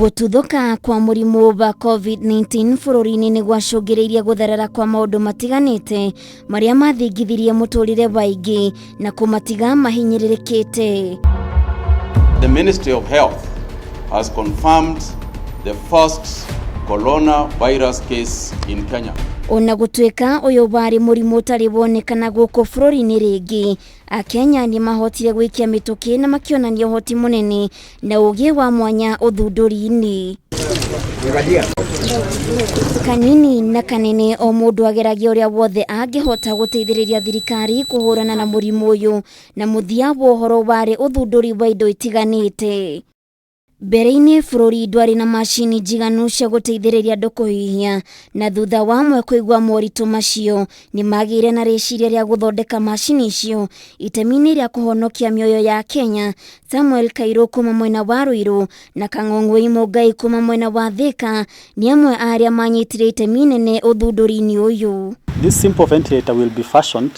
Gũtuthũka kwa mũrimũ wa COVID-19 bũrũri-inĩ nĩ gwacũngĩrĩirie gũtherera kwa maũndũ matiganĩte marĩa mathingithirie mũtũrĩre wa aingĩ na kũmatiga mahinyĩrĩrĩkĩte. The Ministry of Health has confirmed the first coronavirus case in Kenya. Ona gũtuĩka ũyũ warĩ mũrimũ ũtarĩ wonekana gũkũ bũrũri-inĩ rĩngĩ, Akenya nĩ mahotire gwĩkia mĩtũkĩ na makĩonania ũhoti mũnene na ũgĩ wa mwanya ũthundũri-inĩ. Kanini na kanene o mũndũ ageragia ũrĩa wothe angĩhota gũteithĩrĩria thirikari kũhũrana na mũrimũ ũyũ, na mũthia wa ũhoro warĩ ũthundũri wa indo itiganĩte. Mbere-inĩ bũrũri ndwarĩ na macini njiganu cia gũteithĩrĩria andũ kũhihia, na thutha wa amwe kũigua moritũ macio nĩ magĩire na rĩciria rĩa gũthondeka macini icio itemi-inĩ rĩa kũhonokia mĩoyo ya Kenya. Samuel Kairũ kuma mwena wa Ruiru na Kang'ong'oi Mũngai kuma mwena wa Thika nĩ amwe a arĩa manyitire itemi nene ũthundũri-inĩ ũyũ. This simple ventilator will be fashioned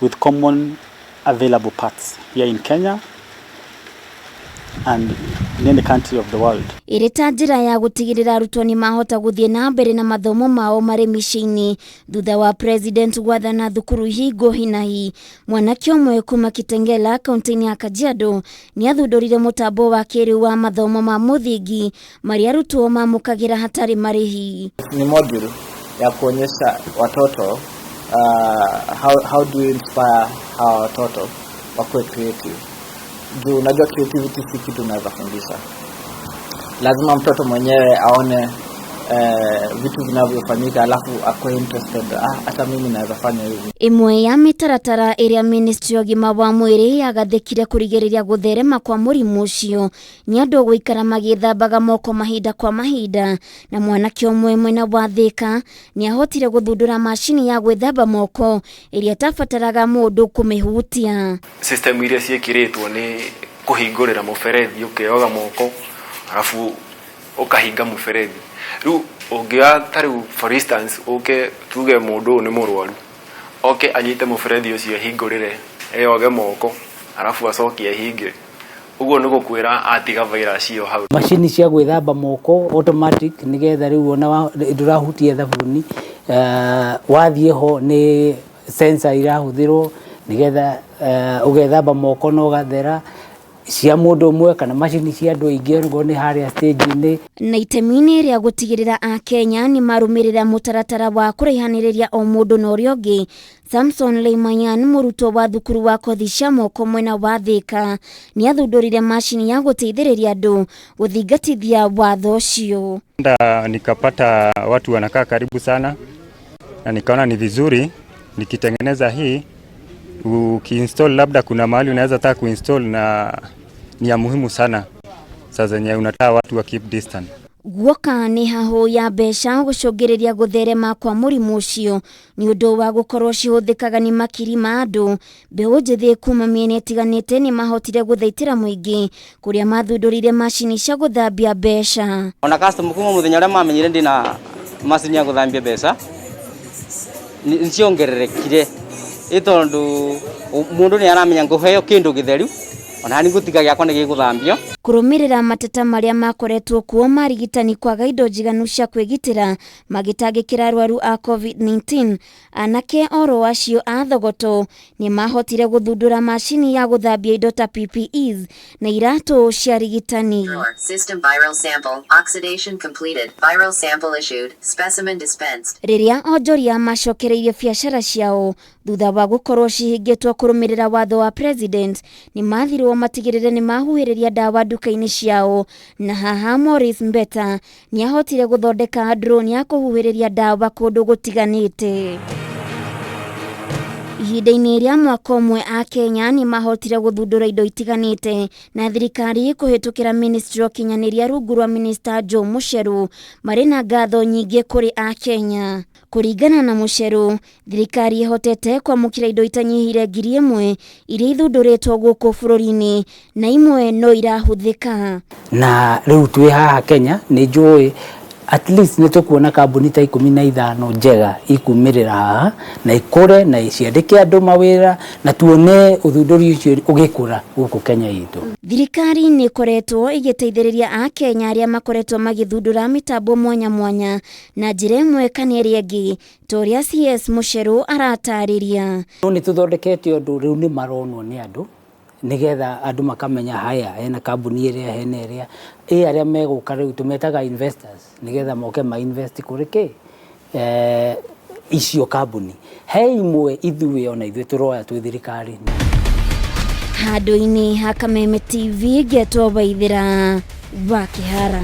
with common available parts here in Kenya and in any country of the world. Ĩrĩ ta njĩra ya gũtigĩrĩra arutwo nĩ mahota gũthiĩ na mbere na mathomo mao marĩ mĩciĩ-inĩ thutha wa president gwathana thukuru ihingwo hinahi, mwanake ũmwe kuma Kitengela, kaunti-inĩ ya Kajiado, nĩ athundũrire mũtambo wa kĩrĩu wa mathomo ma mũthingi marĩa arutwo mamũkagĩra hatarĩ marĩhi. Ni module ya kuonyesha watoto how do you inspire hawa watoto wakuwe creative, juu unajua creativity si kitu unaweza fundisha. Lazima mtoto mwenyewe aone vitu vinavyofanyika, alafu akuwe interested, "Ah, hata mimi naweza fanya hivi." Ĩmwe ya mĩtaratara ĩrĩa ministry ya ũgima wa mwĩrĩ yagathĩkire kũrigĩrĩria gũtherema kwa mũrimũ ũcio nĩ andũ gũikara magĩthambaga moko mahinda kwa mahinda, na mwanake ũmwe mwena wa Thika nĩ ahotire gũthundũra macini ya gwĩthamba moko ĩrĩa ĩtabataraga mũndũ kũmĩhutia. System iria ciĩkĩrĩtwo nĩ kũhingũrĩra mũberethi, ũkeoga moko arabu ũkahinga mũberethi. Rĩu ũngĩoya ta rĩu, for instance, ũke tuge mũndũ ũyũ nĩ mũrwaru, oke anyite mũberethi ũcio, ahingũrĩre, eyoge moko, arabu acoke ahinge, ũguo nĩ gũkwĩra atiga virus ĩyo hau. Macini cia gwĩthamba moko automatic, nĩgetha rĩu ona ndũrahutia thabuni, wathiĩ ho nĩ sensor irahũthĩrwo nĩgetha ũgethamba moko na ũgathera, cia mũndũ ũmwe kana macini cia andũ aingĩ okorwo nĩ harĩa stage-inĩ. Na itemi-inĩ rĩa gũtigĩrĩra Akenya nĩ marũmĩrĩra mũtaratara wa kũraihanĩrĩria o mũndũ na ũrĩa ũngĩ, Samson Leimayan, mũrutwo wa thukuru wa kothi cia moko mwena wa Thika, nĩ athundũrire macini ya gũteithĩrĩria andũ gũthingatithia watho ũcio. Nda nikapata watu wanakaa karibu sana na nikaona ni vizuri nikitengeneza hii, ukiinstall, labda kuna mahali unaweza taka kuinstall na ni ya muhimu sana saa zenye unataka watu wa keep distance. Guoka nĩ hahũ ya mbeca gũcũngĩrĩria gũtherema kwa mũrimũ ũcio nĩ ũndũ wa gũkorwo cihũthĩkaga nĩ makiri ma andũ. Mbeũ njĩthĩ kuma mĩena ĩtiganĩte nĩ mahotire gũthaitĩra mũingĩ kũrĩa mathundũrire macini cia gũthambia mbeca. Ona customer kuma muthenya ũrĩa mamenyire ndina macini ya gũthambia mbeca nĩciongererekire, ĩ tondũ mũndũ nĩ aramenya ngũheo kĩndũ gĩtheru, ona ni ngũtiga gĩakwa nĩ gĩgũthambio. Kũrũmĩrĩra mateta marĩa makoretwo kuo ma arigitani kwaga indo njiganu cia kwĩgitĩra magĩtangĩkĩra arwaru a COVID-19, anake oro acio a Thogoto nĩ mahotire gũthundũra macini ya gũthambia indo ta PPEs na iratũ cia arigitani. System viral sample oxidation completed. Viral sample issued. Specimen dispensed. Rĩrĩa onjoria macokereirie biacara ciao thutha wa gũkorwo cihingĩtwo kũrũmĩrĩra watho wa president, nĩ mathirwo matigĩrĩre nĩ mahuhĩrĩria ndawa nduka-inĩ ciao, na haha Maurice Mbeta nĩ ahotire gũthondeka drone ya kũhuhĩrĩria ndawa kũndũ gũtiganĩte. Ihinda-inĩ rĩa mwaka ũmwe, Akenya nĩ mahotire gũthundũra indo itiganĩte, na thirikari kũhĩtũkĩra ministry ya ũkinyanĩria rungu rwa Minister Joe Mucheru marĩ na ngatho nyingĩ kũrĩ Akenya. Kũringana na Mucheru, thirikari ĩhotete kwamũkĩra indo itanyihĩire 1000 iria ithundũrĩtwo gũkũ bũrũri-inĩ, na imwe no irahũthĩka. Na rĩu twĩ haha Kenya nĩ njũĩ At least nĩ tũkuona kambuni ta 15 njega ikumĩrĩra haha na ikũre na ciandĩke andũ mawĩra na tuone ũthundũri ũcio ũgĩkũra gũkũ Kenya itũ. Thirikari nĩ ĩkoretwo ĩgĩteithĩrĩria Akenya arĩa makoretwo magĩthundũra mĩtambo mwanya mwanya na njĩra ĩmwe kana ĩrĩa ĩngĩ, ta ũrĩa CS Mucheru aratarĩria. No nĩ tũthondekete ũndũ rĩu nĩ maronwo nĩ andũ, nigetha andũ makamenya haya hena kambuni ĩrĩa, hena ĩrĩa ĩ, arĩa megũka rĩu tũmetaga investors, nigetha moke ma invest kũrĩ kĩ icio kambuni. He imwe ithuĩ ona ithuĩ tũroya twĩ thirikari. Handũ-inĩ ha Kameme TV, ngetwo Waithĩra wa Kĩhara.